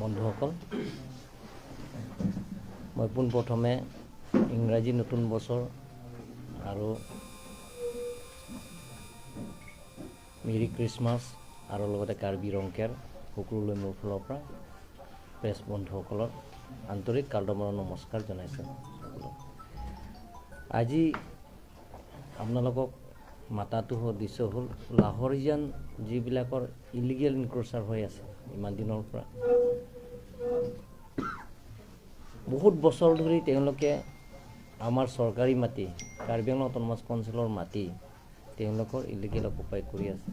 বন্ধুসকল, মই পোনপ্ৰথমে ইংৰাজী নতুন বছৰ আৰু মেৰী খ্ৰীষ্টমাছ আৰু লগতে কাৰ্বি ৰংকেৰ সকলোলৈ মোৰ ফালৰ পৰা প্ৰেছ বন্ধুসকলৰ আন্তৰিক কালদমৰ নমস্কাৰ জনাইছোঁ। আজি আপোনালোকক মাতাটো উদ্দেশ্য হ'ল লাহৰিজান যিবিলাকৰ ইলিগেল ইনক্ৰ'চাৰ হৈ আছে ইমান দিনৰ পৰা, বহুত বছৰ ধৰি তেওঁলোকে আমাৰ চৰকাৰী মাটি, কাৰ্বি আংলং অট'নমাছ কাউন্সিলৰ মাটি তেওঁলোকৰ ইলিগেল অকুপাই কৰি আছে।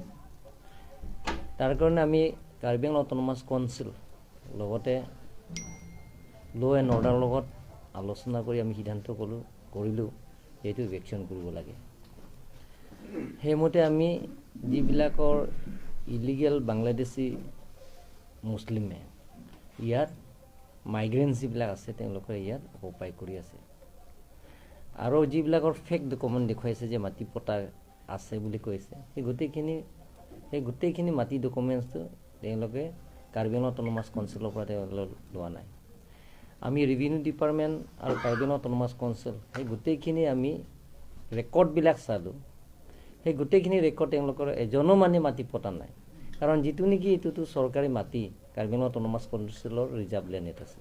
তাৰ কাৰণে আমি কাৰ্বি আংলং অট'নমাছ কাউন্সিল লগতে ল' এণ্ড অৰ্ডাৰ লগত আলোচনা কৰি আমি সিদ্ধান্ত কৰিলোঁ এইটো ইভেকশ্যন কৰিব লাগে। সেইমতে আমি যিবিলাকৰ ইলিগেল বাংলাদেশী মুছলিমে ইয়াত মাইগ্ৰেণ্ট যিবিলাক আছে তেওঁলোকে ইয়াত অকুপাই কৰি আছে আৰু যিবিলাকৰ ফেক ডকুমেণ্ট দেখুৱাইছে যে মাটি পটা আছে বুলি কৈছে, সেই গোটেইখিনি মাটি ডকুমেণ্টছটো তেওঁলোকে কাৰ্বি আংলং অট'নমাছ কাউন্সিলৰ পৰা তেওঁলোকে লোৱা নাই। আমি ৰেভিনিউ ডিপাৰ্টমেণ্ট আৰু কাৰ্বি আংলং অট'নমাছ কাউন্সিল সেই গোটেইখিনি আমি ৰেকৰ্ডবিলাক চালোঁ, সেই গোটেইখিনি ৰেকৰ্ড তেওঁলোকৰ এজনো মানে মাটি পতা নাই। কাৰণ যিটো নেকি এইটোতো চৰকাৰী মাটি, কাৰ্বি আংলং অট'নমাছ কাউন্সিলৰ ৰিজাৰ্ভ লেণ্ড এটা আছে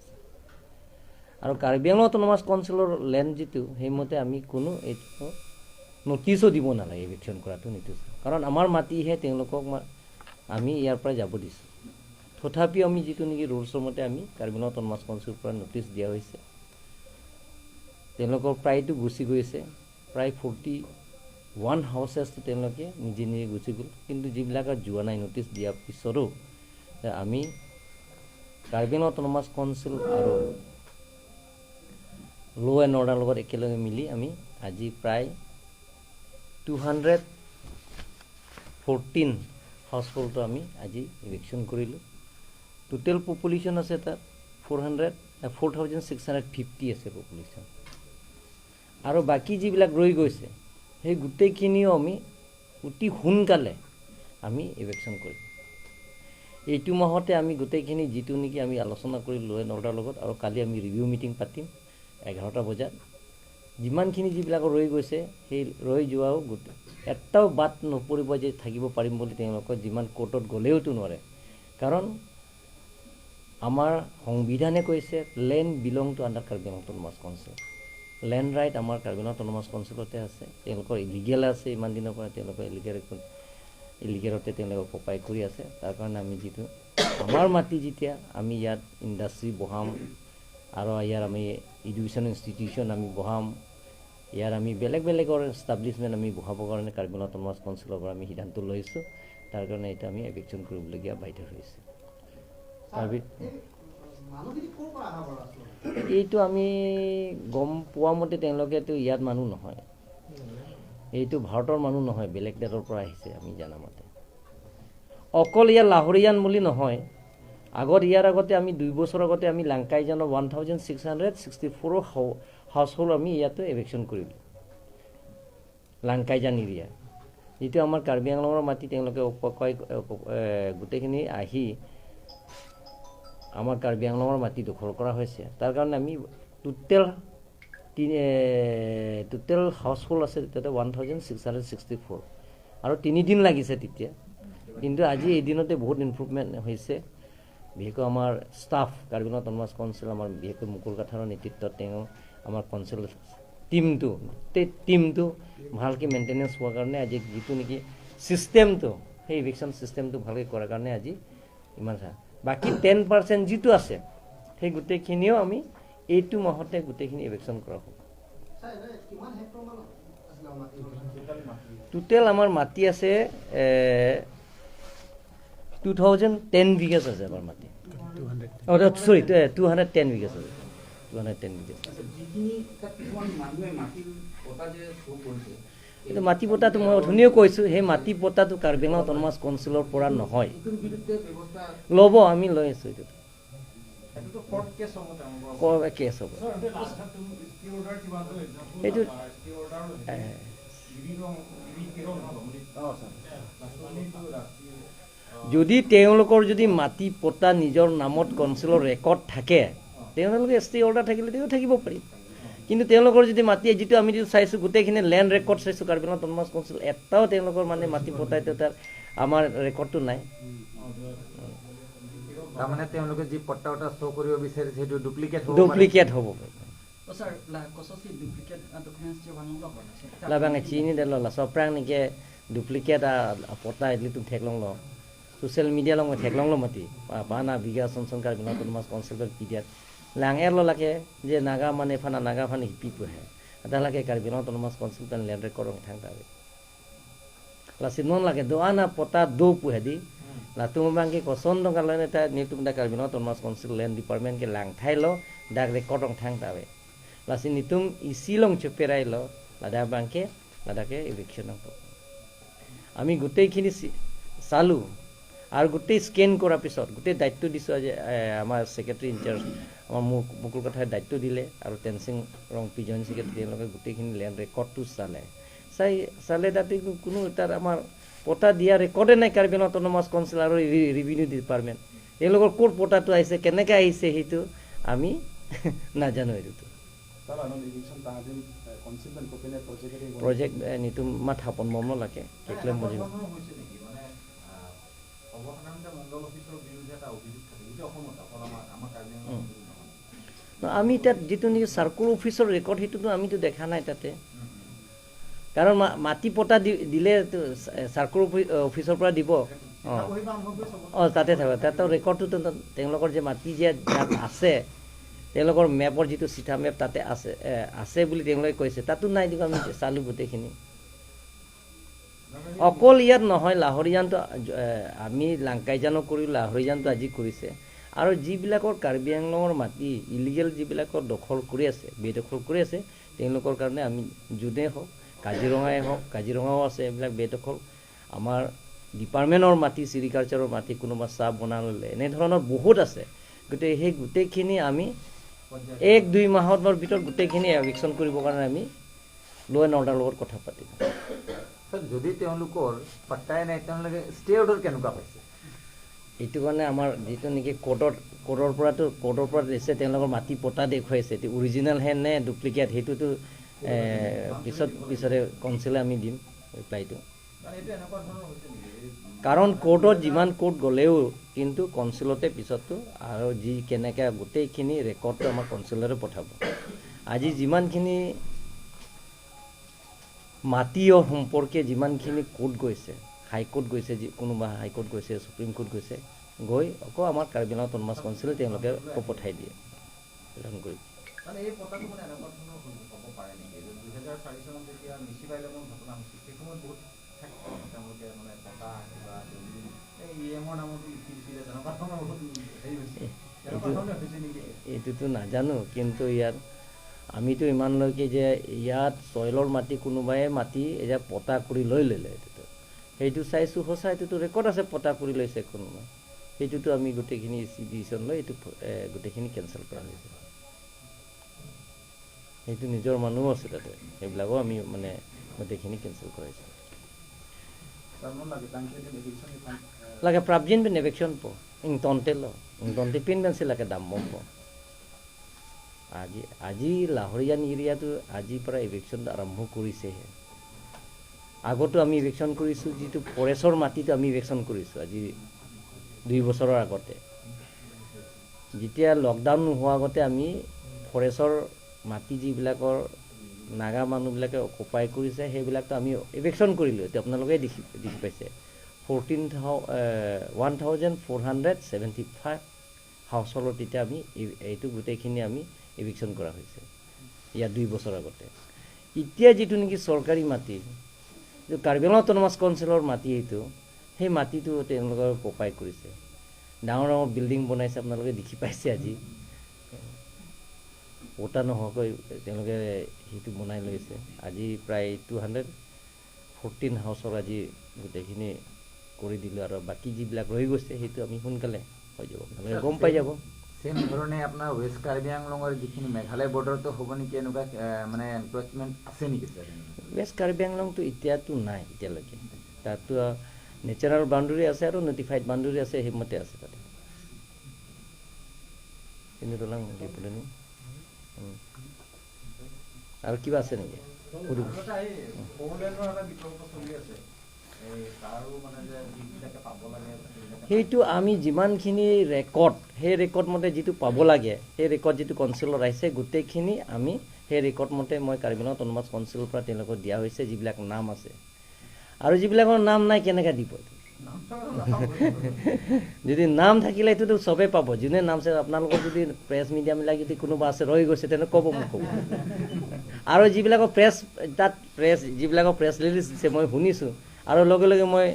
আৰু কাৰ্বি আংলং অট'নমাছ কাউন্সিলৰ লেণ্ড যিটো, সেইমতে আমি কোনো এইটো নটিচো দিব নালাগে, ইভিকশ্যন কৰাটো নটিচ, কাৰণ আমাৰ মাটিহে তেওঁলোকক আমি ইয়াৰ পৰা যাব দিছোঁ। তথাপিও আমি যিটো নেকি ৰুলছৰ মতে আমি কাৰ্বি আংলং অট'নমাছ কাউন্সিলৰ পৰা নটিচ দিয়া হৈছে, তেওঁলোকৰ প্ৰায়তো গুচি গৈছে, প্ৰায় 41 হাউচেছটো তেওঁলোকে নিজে নিজে গুচি গ'ল। কিন্তু যিবিলাকত যোৱা নাই নটিচ দিয়াৰ পিছতো আমি কাৰ্বি আংলং অট'নমাছ কাউন্সিল আৰু ল' এণ্ড অৰ্ডাৰ লগত একেলগে মিলি আমি আজি প্ৰায় 214 হাউচহোল্ডটো আমি আজি ইভিকশ্যন কৰিলোঁ। টোটেল পপুলেশ্যন আছে তাত 4650 আছে পপুলেশ্যন, আৰু বাকী যিবিলাক ৰৈ গৈছে সেই গোটেইখিনিও আমি অতি সোনকালে আমি ইভিকশ্যন কৰিম। এইটো মাহতে আমি গোটেইখিনি যিটো নেকি আমি আলোচনা কৰি ল' এণ্ড অৰ্ডাৰ লগত, আৰু কালি আমি ৰিভিউ মিটিং পাতিম 11টা বজাত। যিমানখিনি যিবিলাক ৰৈ গৈছে সেই ৰৈ যোৱাও গোটেই এটাও বাট নপৰিব যে থাকিব পাৰিম বুলি তেওঁলোকৰ যিমান কোৰ্টত গ'লেওতো নোৱাৰে। কাৰণ আমাৰ সংবিধানে কৈছে land belong to under Karbi Anglong autonomous council, land right আমাৰ কাৰ্বি আংলং অট'নমাছ কাউন্সিলতে আছে। তেওঁলোকৰ ইলিগেল আছে ইমান দিনৰ পৰা, তেওঁলোকৰ ইলিগেলতে তেওঁলোকে অকুপাই কৰি আছে। তাৰ কাৰণে আমি যিটো আমাৰ মাটি যেতিয়া আমি ইয়াত ইণ্ডাষ্ট্ৰি বহাম আৰু ইয়াৰ আমি এডুকেশ্যন ইনষ্টিটিউশ্যন আমি বহাম, ইয়াৰ আমি বেলেগ বেলেগৰ এষ্টাব্লিছমেণ্ট আমি বহাবৰ কাৰণে কাৰ্বি আংলং অট'নমাছ কাউন্সিলৰ পৰা আমি সিদ্ধান্ত লৈছোঁ। তাৰ কাৰণে এইটো আমি এভিকশ্যন কৰিবলগীয়া বাধ্য হৈছে। এইটো আমি গম পোৱা মতে তেওঁলোকেতো ইয়াত মানুহ নহয়, এইটো ভাৰতৰ মানুহ নহয়, বেলেগ দেশৰ পৰা আহিছে আমি জনামতে। অকল ইয়াৰ লাহৰিয়ান বুলি নহয়, আগত ইয়াৰ আগতে আমি 2 বছৰ আগতে আমি লাংকাইজানৰ 1664 হাউচ হোল্ড আমি ইয়াতে এভিকশ্যন কৰিলোঁ, লাংকাইজান এৰিয়া। যিটো আমাৰ কাৰ্বি আংলঙৰ মাটি তেওঁলোকে গোটেইখিনি আহি আমাৰ কাৰ্বি আংলঙৰ মাটি দখল কৰা হৈছে। তাৰ কাৰণে আমি টোটেল হাউচ হোল্ড আছে তাতে 1664 আৰু 3 দিন লাগিছে তেতিয়া। কিন্তু আজি এদিনতে বহুত ইম্প্ৰুভমেণ্ট হৈছে। বিশেষকৈ আমাৰ staff Karbi Anglong autonomous council, আমাৰ বিশেষকৈ মুকুল কাথাৰৰ নেতৃত্বত তেওঁ আমাৰ কাউন্সিল টিমটো, গোটেই টিমটো ভালকৈ মেইনটেনেঞ্চ হোৱাৰ কাৰণে আজি যিটো নেকি ছিষ্টেমটো, সেই ইভিকশ্যন ছিষ্টেমটো ভালকৈ কৰাৰ কাৰণে আজি ইমান বাকী 10% যিটো আছে সেই গোটেইখিনিও আমি এইটো মাহতে গোটেইখিনি ইভিকশ্যন কৰা হ'ব। টোটেল আমাৰ মাটি আছে 2010 বিঘাছ আছে আমাৰ মাটি, চৰি 210 বিঘাছ আছে, 210 বিঘাছ। এইটো মাটি পতাটো মই অথনিও কৈছোঁ, সেই মাটি পতাটো কাৰ্বি আংলং অট'নমাছ কাউন্সিলৰ পৰা নহয়, ল'ব আমি লৈ আছোঁ। এইটো কেছ হ'ব এইটো। যদি তেওঁলোকৰ যদি মাটি পট্টা নিজৰ নামত কাউন্সিলৰ ৰেকৰ্ড থাকে, তেওঁলোকে ষ্টে অৰ্ডাৰ থাকিলে তেওঁ থাকিব পাৰিব। কিন্তু তেওঁলোকৰ যদি মাটি, যিটো আমি যিটো চাইছোঁ, গোটেইখিনি লেণ্ড ৰেকৰ্ড চাইছোঁ, কাৰ্বি আংলং অট'নমাছ কাউন্সিল এটাও তেওঁলোকৰ মানে মাটি পট্টাই তাৰ আমাৰ ৰেকৰ্ডটো নাই। তাৰমানে তেওঁলোকে যি পট্টা এটা শ্ব' কৰিব বিচাৰিছে সেইটো ডুপ্লিকেট হ'ব, ডুপ্লিকেট হ'ব। লাবাঙে চিনি দে ল চপ্ৰাং নেকি ডুপ্লিকেট পট্টা এডলি তুমি ঠেকলং ল সোশ্যাল মিডিয়া লং ঠেকলং ল মাতি পানা বিঘা চনচন কাৰ্বি আংলং অট'নমাছ কাউন্সিল পিডিয়াত লাং এৰ লাগে যে নাগা মানে ফানা নাগা ফানি হিপি পুহে এটা লাগে কাৰ্বি আংলং অট'নমাছ কাউন্সিল পেন লেণ্ড ৰেকৰ্ড থাং তাবে লাসি নন লাগে দোয়ানা পতা দো পুহে দি লা তুমাংকে কসন দঙ্গা লয় তা নিতুম দা Karbi Anglong autonomous council land department কে লাং থাই ল ডাক ৰেকৰ্ড থাং তাবে লাসি নিতুম ইসি লং চপেৰাই ল লাদা বাংকে লাদাকে ইভিকশ্যন। আমি গোটেইখিনি চালোঁ আৰু গোটেই স্কেন কৰাৰ পিছত গোটেই দায়িত্ব দিছোঁ। আজি আমাৰ ছেক্ৰেটাৰী ইনচাৰ্জ আমাৰ মুকুল কথাই দায়িত্ব দিলে আৰু টেনচিং ৰংপি জইণ্ট ছেক্ৰেটাৰী, তেওঁলোকে গোটেইখিনি লেণ্ড ৰেকৰ্ডটো চালে, চাই চালে তাতে কোনো তাত আমাৰ পট্টা দিয়া ৰেকৰ্ডে নাই। কাৰ্বি আংলং অট'নমাছ কাউন্সিল আৰু ৰেভিনিউ ডিপাৰ্টমেণ্ট তেওঁলোকৰ ক'ত পট্টাটো আহিছে, কেনেকৈ আহিছে, সেইটো আমি নাজানো। এইটোতো প্ৰজেক্ট নিতু মা থাপন মম লাগে কেকলে মজিব। আমি তাত যিটো নেকি চাৰ্কুল অফিচৰ ৰেকৰ্ড সেইটোতো আমিতো দেখা নাই তাতে, কাৰণ মাটি পট্টা দিলে চাৰ্কুল অফিচৰ পৰা দিব। অঁ অঁ তাতে থাকে, তাতো ৰেকৰ্ডটোতো তেওঁলোকৰ যে মাটি যে তাত আছে, তেওঁলোকৰ মেপৰ যিটো চিঠা মেপ তাতে আছে আছে বুলি তেওঁলোকে কৈছে, তাতো নাই। দিব আমি চালোঁ গোটেইখিনি। অকল ইয়াত নহয়, লাহৰিজানটো আমি লাংকাইজানো কৰিলোঁ, লাহৰিজানটো আজি কৰিছে। আৰু যিবিলাকৰ কাৰ্বি আংলঙৰ মাটি ইলিগেল যিবিলাকৰ দখল কৰি আছে, বেদখল কৰি আছে, তেওঁলোকৰ কাৰণে আমি যোনেই হওক, কাজিৰঙাই হওক, কাজিৰঙাও আছে এইবিলাক বেদখল, আমাৰ ডিপাৰ্টমেণ্টৰ মাটি, চিৰিকালচাৰৰ মাটি কোনোবা চাহ বনাই ল'লে, এনেধৰণৰ বহুত আছে। গতিকে সেই গোটেইখিনি আমি 1-2 মাহৰ ভিতৰত গোটেইখিনি এভিকশ্যন কৰিবৰ কাৰণে আমি ল' এণ্ড অৰ্ডাৰ লগত কথা পাতিম। যদি তেওঁলোকৰ পাট্টাই নাই, তেওঁলোকে ষ্টে অৰ্ডাৰ কেনেকুৱা পাইছে? এইটো কাৰণে আমাৰ যিটো নেকি কোৰ্টৰ পৰা দিছে, তেওঁলোকৰ মাটি পট্টা দেখুৱাইছে, এইটো অৰিজিনেলহে নে ডুপ্লিকেট সেইটোতো পিছতে কাউন্সিলে আমি দিম ৰিপ্লাইটো। কাৰণ কোৰ্টত যিমান কোৰ্ট গ'লেও কিন্তু কাউন্সিলতে পিছততো আৰু যি কেনেকৈ গোটেইখিনি ৰেকৰ্ডটো আমাৰ কাউন্সিলতে পঠাব। আজি যিমানখিনি মাটিৰ সম্পৰ্কে যিমানখিনি কোৰ্ট গৈছে, হাইকোৰ্ট গৈছে, কোনোবা হাইকোৰ্ট গৈছে, সুপ্ৰিম কোৰ্ট গৈছে, গৈ আকৌ আমাৰ কাৰ্বি আংলং অট'নমাছ কাউন্সিলে তেওঁলোকে পঠাই দিয়ে প্ৰেৰণ কৰি। এইটোতো নাজানো, কিন্তু ইয়াত আমিতো ইমানলৈকে যে ইয়াত চইলৰ মাটি কোনোবাই মাটি এতিয়া পতা কৰি লৈ ল'লে, এইটোতো সেইটো চাইছোঁ, সঁচা এইটোতো ৰেকৰ্ড আছে, পতা কৰি লৈছে কোনোবাই, সেইটোতো আমি গোটেইখিনি ডিচিশ্যন লৈ এইটো গোটেইখিনি কেঞ্চেল কৰা হৈছে। সেইটো নিজৰ মানুহো আছে তাতে, সেইবিলাকো আমি মানে গোটেইখিনি কেঞ্চেল কৰাইছোঁ। লাগে প্ৰাবজিন বেন এভিকশ্যন প ইং তন্তে ল ইং তন্তে পিন বেঞ্চি লাগে দাম বম প। আজি লাহৰিয়ান এৰিয়াটো আজিৰ পৰা এভিকশ্যন আৰম্ভ কৰিছেহে। আগতো আমি ইভিকশ্যন কৰিছোঁ, যিটো ফৰেষ্টৰ মাটিটো আমি ইভিকশ্যন কৰিছোঁ আজি 2 বছৰৰ আগতে, যেতিয়া লকডাউন নোহোৱা আগতে আমি ফৰেষ্টৰ মাটি যিবিলাকৰ নাগা মানুহবিলাকে অকুপাই কৰিছে সেইবিলাকতো আমি ইভিকশ্যন কৰিলোঁ। এতিয়া আপোনালোকে দেখি পাইছে 1475 হাউচহোল্ডত তেতিয়া আমি এইটো গোটেইখিনি আমি ইভিকশ্যন কৰা হৈছে ইয়াত 2 বছৰ আগতে। এতিয়া যিটো নেকি চৰকাৰী মাটি, কাৰ্বি আংলং অট'নমাছ কাউন্সিলৰ মাটি, এইটো সেই মাটিটো তেওঁলোকে অকুপাই কৰিছে, ডাঙৰ ডাঙৰ বিল্ডিং বনাইছে, আপোনালোকে দেখি পাইছে। আজি পতা নোহোৱাকৈ তেওঁলোকে সেইটো বনাই লৈছে। আজি প্ৰায় 214 হাউচৰ আজি গোটেইখিনি কৰি দিলোঁ, আৰু বাকী যিবিলাক ৰৈ গৈছে সেইটো আমি সোনকালে হৈ যাব, আপোনালোকে গম পাই যাব। চেম ধৰণে আপোনাৰ ৱেষ্ট কাৰ্বি আংলঙৰ যিখিনি মেঘালয় বৰ্ডাৰতো হ'ব নেকি, এনেকুৱা মানে এনক্ৰচমেণ্ট আছে নেকি ছাৰ? ৱেষ্ট কাৰ্বি আংলংটো এতিয়াতো নাই এতিয়ালৈকে, তাততো নেচাৰেল বাউণ্ডেৰী আছে আৰু নটিফাইড বাউণ্ডেৰী আছে, সেইমতে আছে তাতে। আৰু কিবা আছে নেকি? সেইটো আমি যিমানখিনি ৰেকৰ্ড, সেই ৰেকৰ্ড মতে যিটো পাব লাগে, সেই ৰেকৰ্ড যিটো কাউন্সিলত আহিছে গোটেইখিনি আমি সেই ৰেকৰ্ড মতে মই কাৰ্বি আংলং অট'নমাছ কাউন্সিলৰ পৰা তেওঁলোকক দিয়া হৈছে, যিবিলাক নাম আছে। আৰু যিবিলাকৰ নাম নাই কেনেকৈ দিব? যদি নাম থাকিলে সেইটোতো চবেই পাব, যোনে নাম আছে। আপোনালোকৰ যদি প্ৰেছ মিডিয়াবিলাক যদি কোনোবা আছে ৰৈ গৈছে, তেনে ক'ব, মোক ক'ব। আৰু যিবিলাকৰ প্ৰেছ তাত প্ৰেছ যিবিলাকৰ প্ৰেছ ৰিলিজ দিছে মই শুনিছোঁ, আৰু লগে লগে মই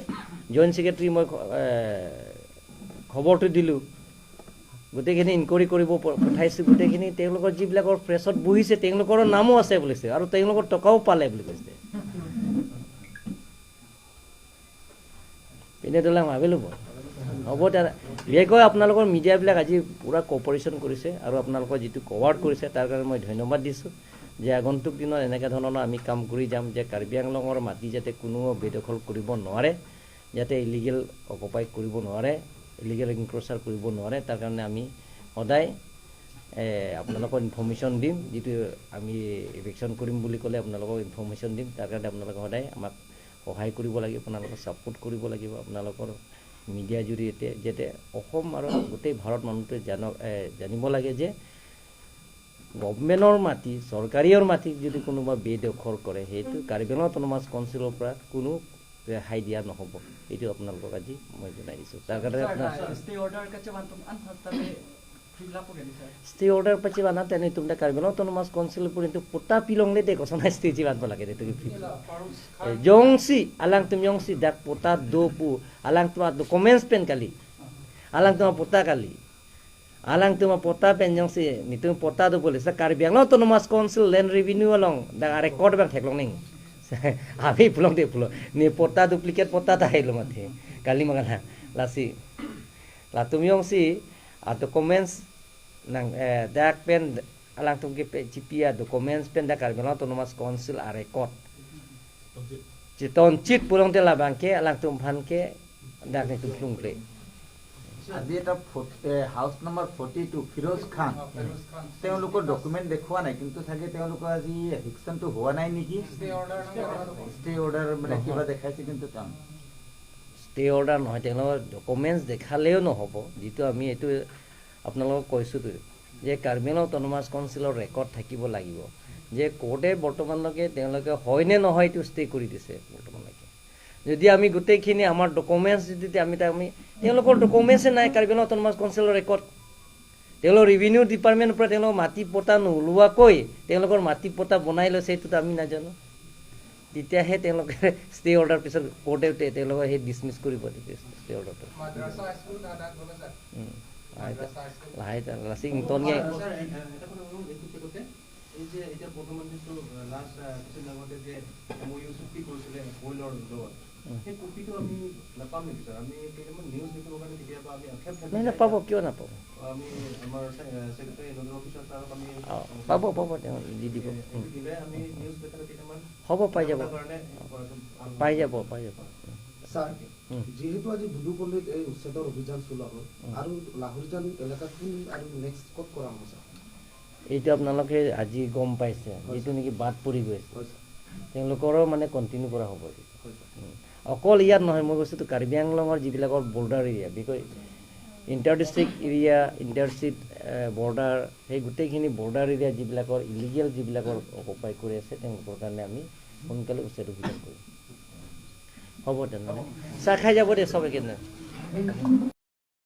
জইণ্ট ছেক্ৰেটেৰী মই খবৰটো দিলোঁ, গোটেইখিনি ইনকুৱাৰী কৰিব পঠাইছোঁ গোটেইখিনি। তেওঁলোকৰ যিবিলাকৰ প্ৰেছত বহিছে তেওঁলোকৰো নামো আছে বুলিছে, আৰু তেওঁলোকৰ টকাও পালে বুলি কৈছে। পিনে দলাং ভাবিলোঁ হ'ব। বিশেষকৈ আপোনালোকৰ মিডিয়াবিলাক আজি পূৰা কোঅপাৰেশ্যন কৰিছে আৰু আপোনালোকৰ যিটো কভাৰ কৰিছে তাৰ কাৰণে মই ধন্যবাদ দিছোঁ, যে আগন্তুক দিনত এনেকুৱা ধৰণৰ আমি কাম কৰি যাম যে কাৰ্বি আংলঙৰ মাটি যাতে কোনো বেদখল কৰিব নোৱাৰে, যাতে ইলিগেল অকুপাই কৰিব নোৱাৰে, ইলিগেল ইনক্ৰ'চাৰ কৰিব নোৱাৰে। তাৰ কাৰণে আমি সদায় আপোনালোকক ইনফৰ্মেশ্যন দিম, যিটো আমি ইভিকশ্যন কৰিম বুলি ক'লে আপোনালোকক ইনফৰ্মেশ্যন দিম। তাৰ কাৰণে আপোনালোকে সদায় আমাক সহায় কৰিব লাগিব, আপোনালোকক ছাপোৰ্ট কৰিব লাগিব, আপোনালোকৰ মিডিয়াৰ জৰিয়তে, যাতে অসম আৰু গোটেই ভাৰত মানুহটোৱে জানিব লাগে যে গভমেণ্টৰ মাটি, চৰকাৰীৰ মাটিক যদি কোনোবা বেদখল কৰে, সেইটো কাৰ্বি আংলং অট'নমাছ কাউন্সিলৰ পৰা কোনো ৰেহাই দিয়া নহ'ব। এইটো আপোনালোকক আজি মই জনাই দিছোঁ। তাৰ কাৰণে আপোনাৰ ষ্টে অৰ্ডাৰ পাচি বানা তেনে তুমি কাৰ্বি আংলং অট'নমাছ কাউন্সিল কিন্তু পোতা পিলংলে দে কচনা ষ্টে জি বানব লাগে দে তুমি জংচি আলাং তুমি জংচি ডাক পোতা দো পু আলাং তোমাৰ ডকুমেণ্টছ পেন কালি আলাং তোমাৰ পোতা কালি alang tuma pota penjong si nitung pota do police Karbi Anglong Autonomous Council land revenue along da record bang theklong ning abi pulong de pulong ni pota duplicate pota ta helo mathe kali magana lasi la tumyong si a documents nang dak pen alang tum ke GPA documents pen da Karbi Anglong Autonomous Council a record chiton chit pulong te la bangke alang tum phan ke dak ni tum plung kle. আজি এটা house number 42 Firoz খান, তেওঁলোকৰ document দেখুওৱা নাই, কিন্তু চাগে তেওঁলোকৰ আজি এভিকশ্যনটো হোৱা নাই নেকি? ষ্টে অৰ্ডাৰ মানে কিবা দেখাইছে, কিন্তু ষ্টে অৰ্ডাৰ নহয়, তেওঁলোকৰ ডকুমেণ্টছ দেখালেও নহ'ব। যিটো আমি এইটো আপোনালোকক কৈছোঁ যে কাৰ্বি আংলং অট'নমাছ কাউন্সিলৰ ৰেকৰ্ড থাকিব লাগিব, যে কোৰ্টে বৰ্তমানলৈকে তেওঁলোকে হয়নে নহয় এইটো ষ্টে কৰি দিছে বৰ্তমানলৈকে। যদি আমি গোটেইখিনি আমাৰ ডকুমেণ্টছ যদি আমি তেওঁলোকৰ ডকুমেণ্টছে নাই কাৰ্বি আংলং অট'নমাছ কাউন্সিলৰ ৰেকৰ্ড, তেওঁলোকৰ ৰেভিনিউ ডিপাৰ্টমেণ্টৰ পৰা তেওঁলোকৰ মাটি পতা নোলোৱাকৈ তেওঁলোকৰ মাটি পতা বনাই লৈছে, সেইটোতো আমি নাজানো। তেতিয়াহে তেওঁলোকে ষ্টে অৰ্ডাৰ পিছত কোৰ্টে তেওঁলোকে সেই ডিছমিছ কৰিব ষ্টে অৰ্ডাৰটো। নাপাব, কিয় নাপাব? পাব পাব, তেওঁ দি দিব, হ'ব, পাই যাব, পাই যাব, পাই যাব। যিহেতু আজি বুদুপল্লীত এই উচ্ছেদৰ অভিযান চলোৱা হ'ল, আৰু লাহৰিজান এলেকাত কোন আৰু নেক্সট ক'ত কৰা হ'ব ছাৰ? এইটো আপোনালোকে আজি গম পাইছে, যিটো নেকি বাদ পৰি গৈছে তেওঁলোকৰো মানে কণ্টিনিউ কৰা হ'ব। অকল ইয়াত নহয়, মই কৈছোঁ কাৰ্বি আংলঙৰ যিবিলাকৰ বৰ্ডাৰ এৰিয়া, বিশেষকৈ inter district area, inter state border, সেই গোটেইখিনি বৰ্ডাৰ এৰিয়া যিবিলাকৰ ইলিগেল যিবিলাকৰ অকুপাই কৰি আছে, তেওঁলোকৰ কাৰণে আমি সোনকালে উচ্ছেদ অভিযান কৰিম। হ'ব তেনেহ'লে, চাহ খাই যাব দে চবে কেনে।